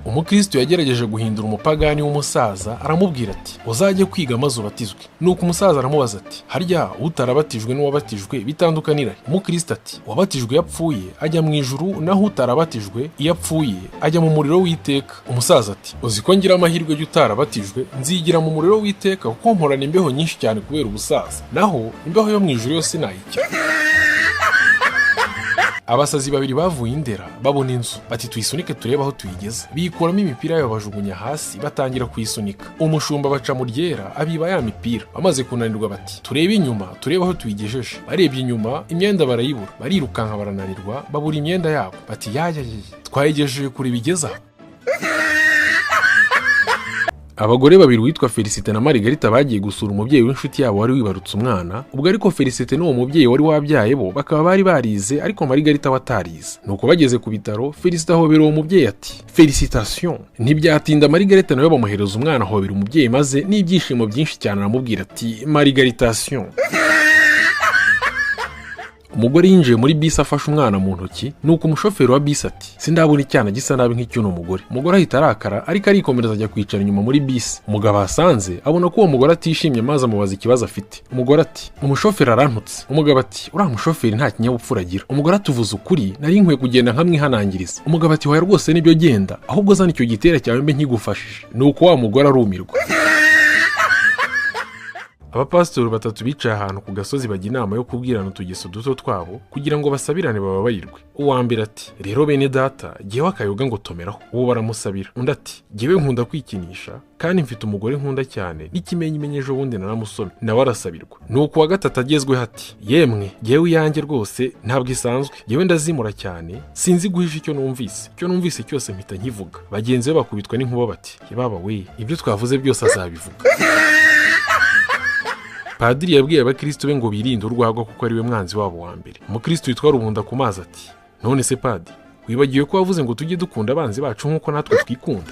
Umukristo yagerageje guhindura umupagani w'umusaza, aramubwira ati: "Uzajye kwiga maze ubatizwe." Nuko umusaza aramubaza ati: "Harya utarabatijwe n'uwabatijwe bitandukanira he?" Umukristo ati: "Uwabatijwe iyo apfuye ajya mu ijuru, naho utarabatijwe iyo apfuye ajya mu muriro w'iteka." Umusaza ati: "Uzi ko ngira amahirwe y'utarabatijwe nzigira mu muriro w'iteka, kuko mporana imbeho nyinshi cyane kubera ubusaza, naho imbeho yo mu ijuru yo sinayikira." Abasazi babiri bavuye Indera babona inzu, bati: "Tuyisunike turebe aho tuyigeze." Bikuramo imipira yabo bajugunya hasi, batangira kuyisunika. Umushumba baca mu ryera abiba ya mipira. Bamaze kunanirwa bati: "Turebe inyuma turebe aho tuyigejeje." Barebye inyuma imyenda barayibura, barirukanka barananirwa, babura imyenda yabo, bati: "Yayayaya, twayigejeje kure bigeze aha." Abagore babiri witwa Felicite na Marigarita bagiye gusura umubyeyi w'inshuti yabo wari wibarutse umwana. Ubwo ariko Felicite n'uwo mubyeyi wari wabyaye bo bakaba bari barize, ariko Marigarita we atarize. Nuko bageze ku bitaro, Felicite ahobera uwo mubyeyi ati: "Félicitations." Ntibyatinda Marigarita nawe bamuhereza umwana, ahobera umubyeyi, maze n'ibyishimo byinshi cyane aramubwira ati: "Marigaritation." Umugore yinjiye muri bisi afashe umwana mu ntoki. Nuko umushoferi wa bisi ati: "Sindabona icyana gisa nabi nk'icy'uno mugore." Umugore ahita arakara, ariko arikomereza ajya kwicara inyuma muri bisi. Umugabo ahasanze abona ko uwo mugore atishimye, maze amubaza ikibazo afite. Umugore ati: "Umushoferi arantutse." Umugabo ati: "Uriya mushoferi nta kinyabupfura agira." Umugore ati: "Uvuze ukuri, nari nkwiye kugenda nkamwihanangiriza." Umugabo ati: "Hoya rwose nibyo, genda, ahubwo zana icyo gitera cyawe mbe nkigufashije." Nuko wa mugore arumirwa. Abapasitori batatu bicaye ahantu ku gasozi, bajya inama yo kubwirana utugeso duto twabo kugira ngo basabirane bababarirwe. Uwa mbere ati: "Rero bene data, jyewe akayoga ngo tomeraho." Uwo baramusabira. Undi ati: "Jyewe nkunda kwikinisha kandi mfite umugore nkunda cyane, n'ikimenyimenyi ejo bundi naramusomye." Nawe arasabirwa. Nuko uwa gatatu agezweho ati: "Yemwe, jyewe iyanjye rwose ntabwo isanzwe, jyewe ndazimura cyane, sinzi guhisha icyo numvise, icyo numvise cyose mpita nkivuga." Bagenzi be bakubitwa n'inkuba bati: "Yababa we, ibyo twavuze byose azabivuga." Padiri yabwiye abakristo be ngo birinde urwagwa kuko ari we mwanzi wabo wa mbere. Umukristo witwa Rubunda ku mazi ati: "None se padi, wibagiwe ko wavuze ngo tujye dukunda abanzi bacu nk'uko natwe twikunda?"